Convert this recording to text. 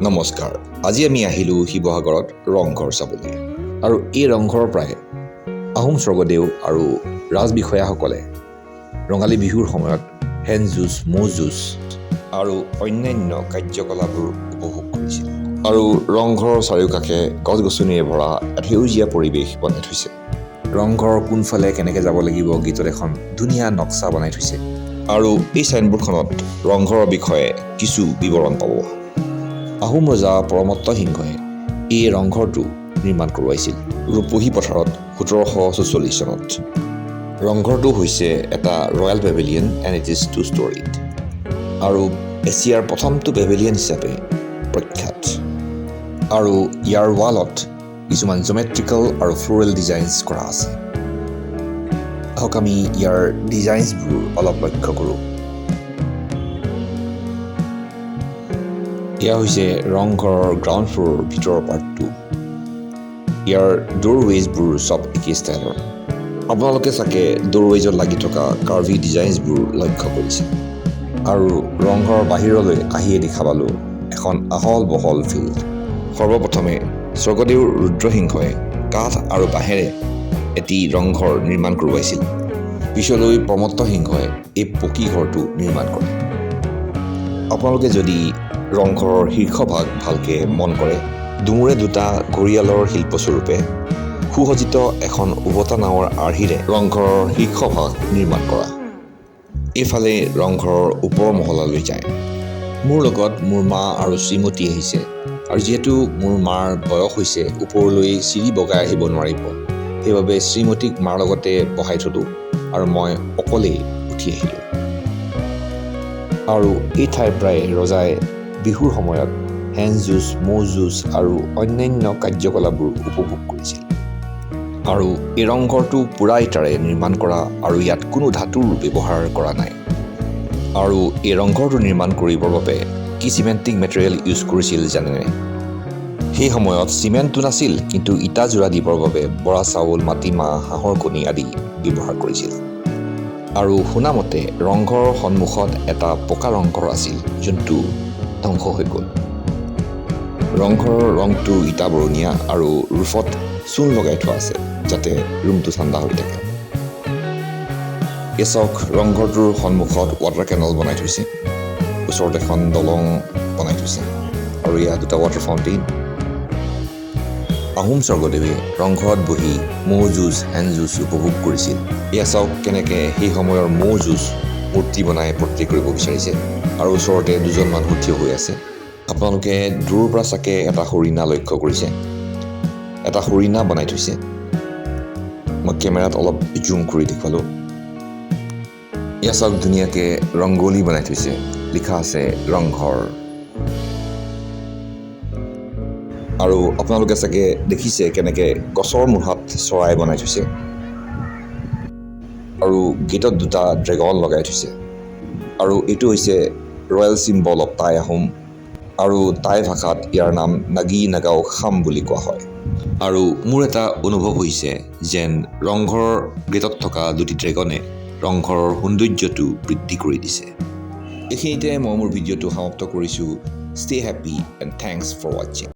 নমস্কাৰ, আজি আমি আহিলোঁ শিৱসাগৰত ৰংঘৰ চাবলৈ। আৰু এই ৰংঘৰৰ পৰাই আহোম স্বৰ্গদেউ আৰু ৰাজবিষয়াসকলে ৰঙালী বিহুৰ সময়ত শেন যুঁজ, ম'হ যুঁজ আৰু অন্যান্য কাৰ্যকলাপবোৰ উপভোগ কৰিছিল। আৰু ৰংঘৰৰ চাৰিওকাষে গছ গছনিৰে ভৰা এটা সেউজীয়া পৰিৱেশ বনাই থৈছে। ৰংঘৰৰ কোনফালে কেনেকৈ যাব লাগিব, গেটত এখন ধুনীয়া নক্সা বনাই থৈছে। আৰু এই চাইনবোৰ্ডখনত ৰংঘৰৰ বিষয়ে কিছু বিৱৰণ পাব। আহোম ৰজা পৰমত্ত সিংহই এই ৰংঘৰটো নিৰ্মাণ কৰোৱাইছিল ৰূপহী পথাৰত 1744 চনত। ৰংঘৰটো হৈছে এটা royal pavilion and it is two storied আৰু এছিয়াৰ প্ৰথমটো পেভিলিয়ন হিচাপে প্ৰখ্যাত। আৰু ইয়াৰ ৱালত কিছুমান জমেট্ৰিকেল আৰু ফ্ল'ৰেল ডিজাইনছ কৰা আছে। আহক, আমি ইয়াৰ ডিজাইনছবোৰ অলপ লক্ষ্য কৰোঁ। এয়া হৈছে ৰংঘৰৰ গ্ৰাউণ্ড ফ্ল'ৰৰ ভিতৰৰ পাৰ্টটো। ইয়াৰ ড'ৰৱেজবোৰ চব একেই ষ্টাইলৰ। আপোনালোকে চাগে ড'ৰৱেজত লাগি থকা কাৰ্ভি ডিজাইনছবোৰ লক্ষ্য কৰিছে। আৰু ৰংঘৰৰ বাহিৰলৈ আহিয়ে দেখা পালোঁ এখন আহল বহল ফিল্ড। সৰ্বপ্ৰথমে স্বৰ্গদেউ ৰুদ্ৰসিংহই কাঠ আৰু বাঁহেৰে এটি ৰংঘৰ নিৰ্মাণ কৰোৱাইছিল। পিছলৈ প্ৰমত্ত সিংহই এই পকী ঘৰটো নিৰ্মাণ কৰে। আপোনালোকে যদি ৰংঘৰৰ শীৰ্ষভাগ ভালকৈ মন কৰে, দুমূৰে দুটা ঘৰিয়ালৰ শিল্পস্বৰূপে সুসজ্জিত এখন উভতা নাৱৰ আৰ্হিৰে ৰংঘৰৰ শীৰ্ষভাগ নিৰ্মাণ কৰা। এইফালে ৰংঘৰৰ ওপৰ মহলালৈ যায়। মোৰ লগত মোৰ মা আৰু শ্ৰীমতী আহিছে। আৰু যিহেতু মোৰ মাৰ বয়স হৈছে, ওপৰলৈ চিৰি বগাই আহিব নোৱাৰিব, সেইবাবে শ্ৰীমতীক মাৰ লগতে বহাই থলোঁ আৰু মই অকলেই উঠি আহিলোঁ। আৰু এই ঠাইৰ পৰাই ৰজাই বিহুৰ সময়ত শেন যুঁজ, ম'হ যুঁজ আৰু অন্যান্য কাৰ্যকলাপবোৰ উপভোগ কৰিছিল। আৰু এই ৰংঘৰটো পোৰা ইটাৰে নিৰ্মাণ কৰা আৰু ইয়াত কোনো ধাতুৰ ব্যৱহাৰ কৰা নাই। আৰু এই ৰংঘৰটো নিৰ্মাণ কৰিবৰ বাবে কি চিমেণ্টিং মেটেৰিয়েল ইউজ কৰিছিল জানেনে? সেই সময়ত চিমেণ্টটো নাছিল, কিন্তু ইটা জোৰা দিবৰ বাবে বৰা চাউল, মাটিমাহ, হাঁহৰ কণী আদি ব্যৱহাৰ কৰিছিল। আৰু শুনামতে ৰংঘৰৰ সন্মুখত এটা পকা ৰংঘৰ আছিল, যোনটো ধ্বংস হৈ গ'ল। ৰংঘৰৰ ৰংটো ইটা বৰণীয়া আৰু ৰুফত চূণ লগাই থোৱা আছে, যাতে ৰুমটো ঠাণ্ডা হৈ থাকে। এই চাওক, ৰংঘৰটোৰ সন্মুখত ৱাটাৰ কেনল বনাই থৈছে, ওচৰত এখন দলং বনাই থৈছে আৰু ইয়াত দুটা ৱাটাৰ ফাউণ্টেইন। আহোম স্বৰ্গদেৱে ৰংঘৰত বহি ম'হ যুঁজ, শেন যুঁজ উপভোগ কৰিছিল। এয়া চাওক, কেনেকৈ সেই সময়ৰ ম'হ যুঁজ মূৰ্তি বনাই পৰ্ট্ৰেট কৰিব বিচাৰিছে। আৰু ওচৰতে দুজন মানুহ থিয় হৈ আছে। আপোনালোকে দূৰৰ পৰা চাগে এটা হৰিণা লক্ষ্য কৰিছে। এটা হৰিণা বনাই থৈছে। মই কেমেৰাত অলপ জুম কৰি দেখুৱালোঁ। এয়া চাওক, ধুনীয়াকৈ ৰংগোলী বনাই থৈছে, লিখা আছে ৰংঘৰ। আৰু আপোনালোকে চাগে দেখিছে কেনেকৈ গছৰ মূঢ়াত চৰাই বনাই থৈছে আৰু গেটত দুটা ড্ৰেগন লগাই থৈছে। আৰু এইটো হৈছে royal symbol of Tai Ahom আৰু টাই ভাষাত ইয়াৰ নাম নাগি নাগাও খাম বুলি কোৱা হয়। আৰু মোৰ এটা অনুভৱ হৈছে যেন ৰংঘৰৰ গেটত থকা দুটি ড্ৰেগনে ৰংঘৰৰ সৌন্দৰ্যটো বৃদ্ধি কৰি দিছে। এইখিনিতে মই মোৰ ভিডিঅ'টো সমাপ্ত কৰিছোঁ। Stay happy and thanks for watching.